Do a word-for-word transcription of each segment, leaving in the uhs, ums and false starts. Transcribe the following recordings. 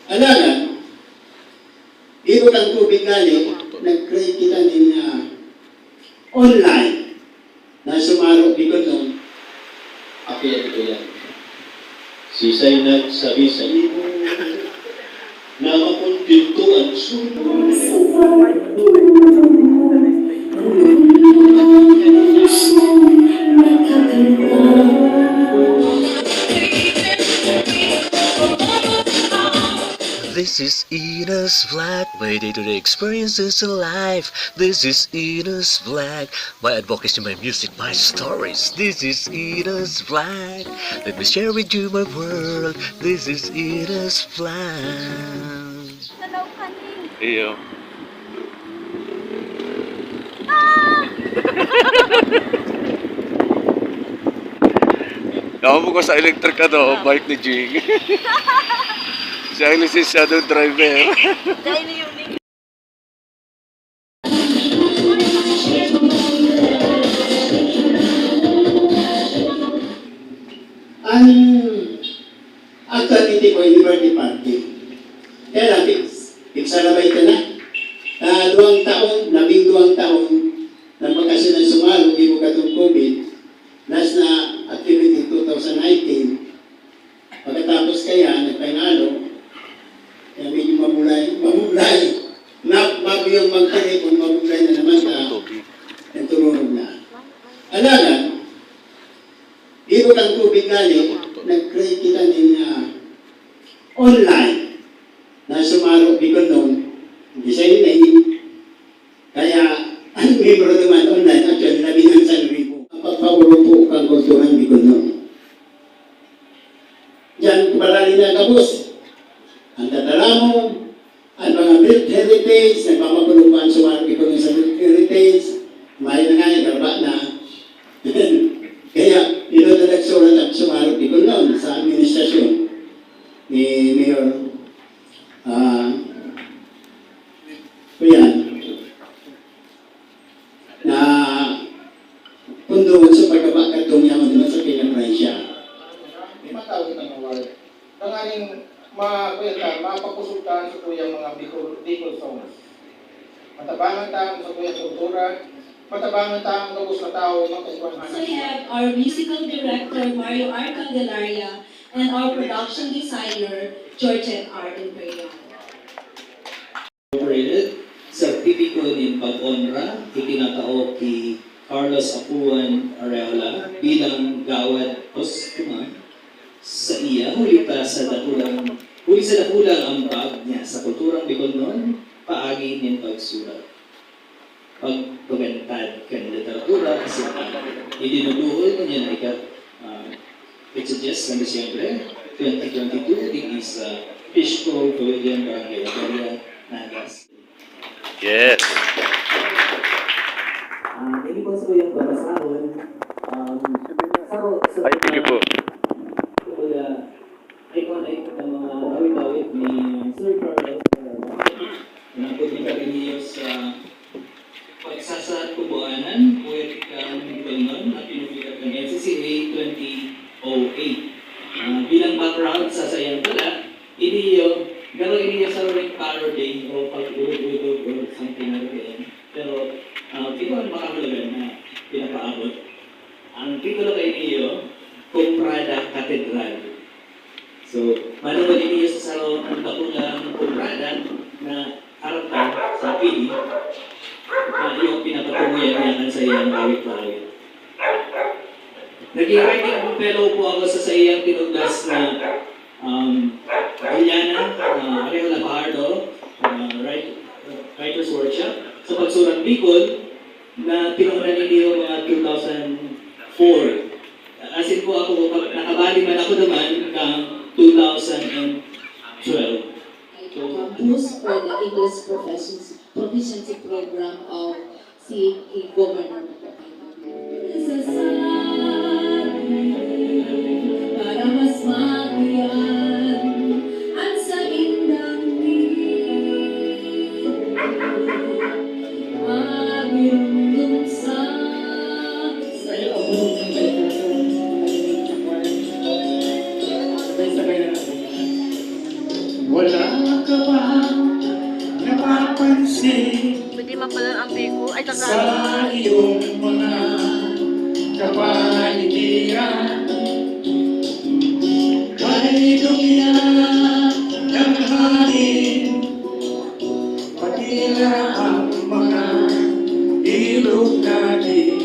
Alagad, gibo kan COVID ngani, nag-create kita nin, ah, online na Sumaro Bicol. Apian ko yan. Sisay nagsabi sa imo na makontento an sugo? This is Ina's Vlog, my day-to-day experiences in life. This is Ina's Vlog, my advocacy, my music, my stories. This is Ina's Vlog. Let me share with you my world. This is Ina's Vlog. Iyo. Tama po ko sa electric, ano, bike ni Jing. Siya ang lisensyadong driver. Dahil yung Ang actual, hindi po, hindi birthday party. Kaya lang, fix, fix na ba ito na? Ah, duwang taon, labing duwang taon, nagpakasyon ng Sumaro, gibo katong COVID, last na activity, two thousand nineteen. Pagkatapos kaya, nagpangalo, kaya medyo mabulay, mabulay. Na, bago yung magpalipon, mabulay na naman na, nagtururog na. Alagad, gibo kan COVID ngani, nag-create kita nin, ah, online na Sumaro Bicolnon, the same name. Kaya, ang miyembro naman online, actually, labi ng isang ribo. Ang pagpaurupok kan kulturang Bicolnon. Diyan, marali na gabos. Ang tataramon, ang mga built heritage, nagpapapulupan sa mga Bicolnon sa built heritage, may na nga, garba na. Kaya, yun ang nagsulat ang Sumaro Bicolnon sa administrasyon ni Mayor, ah, Kuyan. Na pundungon sa pagkabakat kong yaman naman sa Peña Francia. Di matawag ang award. Tanganing ma-, kuya ta, mapagkusog ta sa kuyang mga Bicol, Bicol songs. Matabangan ta ang sa kuyang kultura, matabangan ta ang gabos na tao, mapagkuhan. We also have our musical director, Mario R. Candelaria, and our production designer, Georgette R. Imperial. Incorporated, sa tipiko nin pag-onra, ikinatao ki Carlos Apuan Arreola bilang Gawad Postuma saiya, huli ta sa dakulang, huli sa dakulang ambag niya sa kulturang Bicolnon, paagi nin pagsurat, pagpagantad kan literatura asin pag-, idinuduol ngunyan na ika-, ah, It's a Dies ng Disyembre, twenty twenty-two, digdi sa Fishco Pavilion, Barangay Abella, Naga City. Yes. Ah, thank you po sa kuyang pabasahon. Um, sa, sa, Ay, thank you po. Kuya, iconic na mga awit-awit ni Sir Carlos, uh, na pwede kami niyo sa Pagsasatubuanan, poetikang Bicolnon na pinupigat kan N C C A twenty oh eight. Ah, bilang background sa saiyang tula, ini iyo, garo ini iyo sa ring parody o pag-urog-urog or something like that. Pero, ah, ito ang makahulugan na pinapaabot. Ang titulo kaini iyo, Comprada Cathedral. So, manunod ini iyo sa sarong dakulang comprada na harap sa P D, na iyong pinapatungoyan niya kan saiyang awit-awit. Naging writing fellow po ako sa saiyang tinugdas na, um, Juliana, uh, Arreola Fajardo, uh, write-, Writers Workshop, sa pagsurat Bicol, na tinunan ninyo mga two thousand four. As in po ako, nakabali man ako naman kang two thousand twelve. Campus for the English Professions-, Proficiency Program of C A Governor. Para mas magiyan ang saindang ngingin. Sabay-sabay na natin. ka ba napapansin Pwede man pala ang biko. Ay, sa Tagalog. Iyong mga kapaigiran? May dumihan ng hangin, pati na ang mga ilog natin.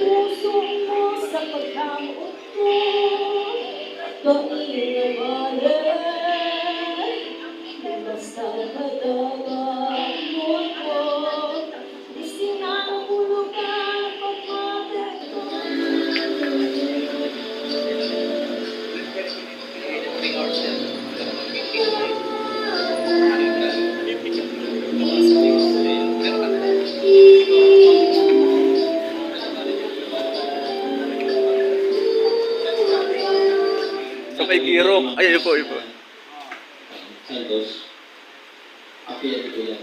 Puso ko sa pagkamot ko, kaingabale, basta kadama mo ko. Sa may girok. Ay, ayun po, ayun po. Santos, apian ko yan.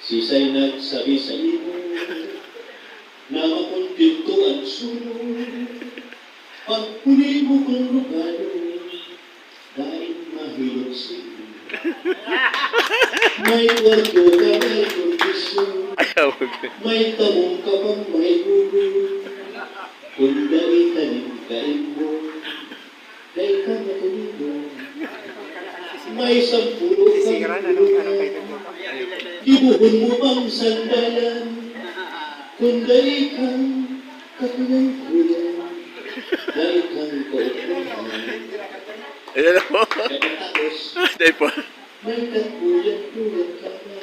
Sisay nagsabi sa imo na makontento an suno pag huli mo kung rugado, dahil mahilot sa imo. May kwarto ka, may kondisyon, Ayaw. May tabong ka pang may ulo. Kung dai ka nin kain mo, dai ka matulog. May sampolo kang Sisira na nung ano, kay Tito. Gibuhon mo pang sandalan. Kung dai kang kakulang-kulang, dai kang kaupuhan. Ayan ako. Pagkatapos, Dai po. May tagpuyat-puyat ka na.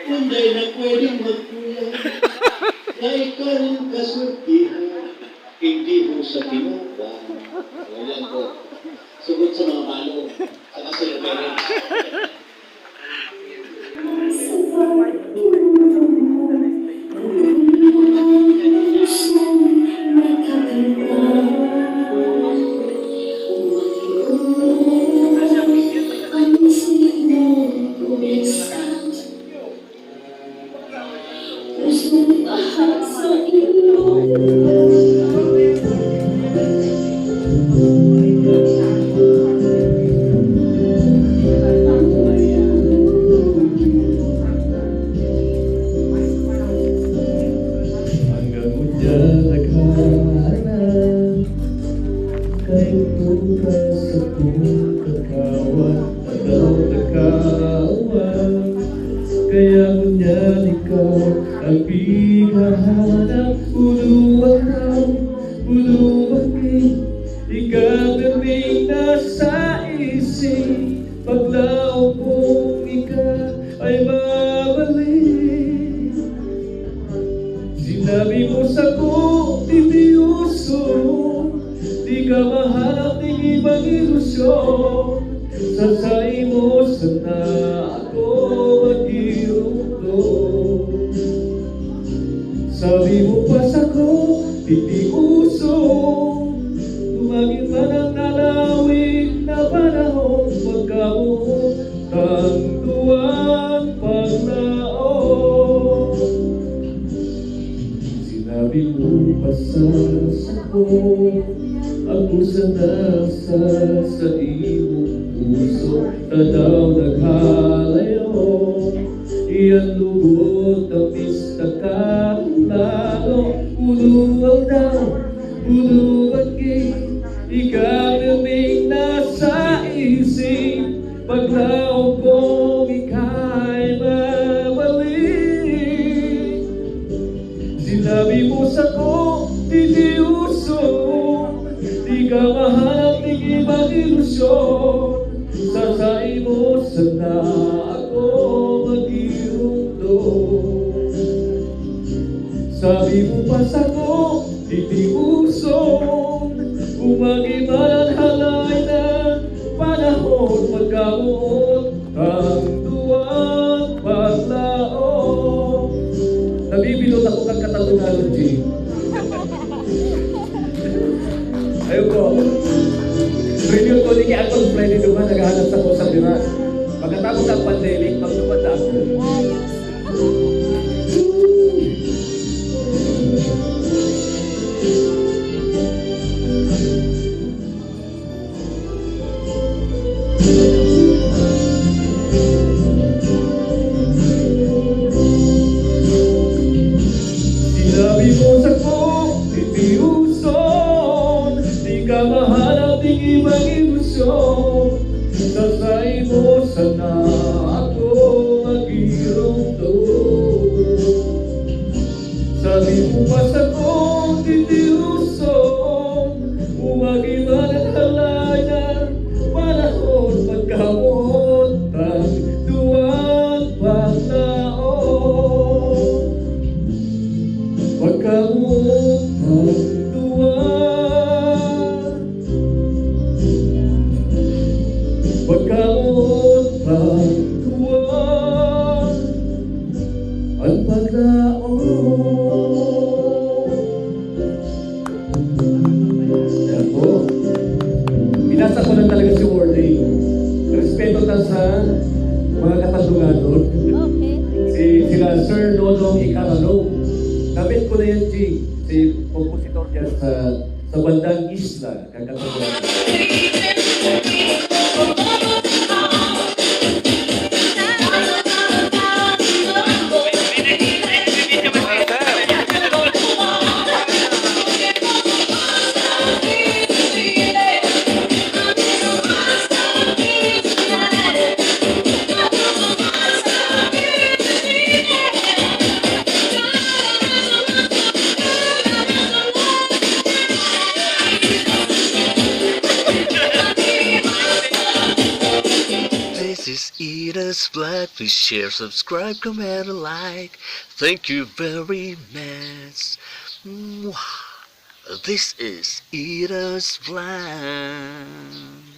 Kung dai na pwedeng magpuyat, dai ka rin kasultihan, hindi ho sa tinapay. Wala po. Sugot sa mga balo, sa kasultihan. Hanggang ngunyan naghahanap, kaitong ka sa kong kakawan, ataw na kawan. Kaya ngunyan ikaw ang pighahanap, uluwang daw, uluwang di, ikaw na may nasa isip. Paglaom kong ika ay mabalik. Sinabi mo sako, titiuso, di ka mahanap ning ibang ilusyon. Sa saimo sana ako magirumdom. Sabi mo pa sako, titiuso, tumangin man ang nalawig na panahon, pagkamuot ang duwang paglaom. Sinabi mo pa sa sako, ako sana sa saimong puso, tadaw naghalayo. Iyan lubot na pista ka lalo. Uluwang daw, uluwang gay, ikaw na may nasa isip. Paglaom kong ika'y mabalik. Sinabi mo sako, titiuso, di ka mahanap ning ibang ilusyon. Sa saimo sana ako magirumdom. Sabi mo pa sako, titiuso, umagi man ang halay na panahon, magkamuot ang duwang paglaom. Nabibilot ako kan katatunganan, G. Ayun po. Review ko ni Anton Freddy Duman, naghahanap sa kusang diwa. Pagkatapos ng pandemic, magtupad na ako. Pagkaon, pagtuwa, ang paglaom. Yan po. Pinasa ko lang talaga si Wardy. Respeto ta sa mga katandunganon. Okay. Si, sila Sir Nonong Icarano. Namit ko na yan, G. Si compositor niya sa, sa bandang isla. Kakatawa. This is Ida's Vlog. Please share, subscribe, comment, and like. Thank you very much. Mwah. This is Ida's Vlog.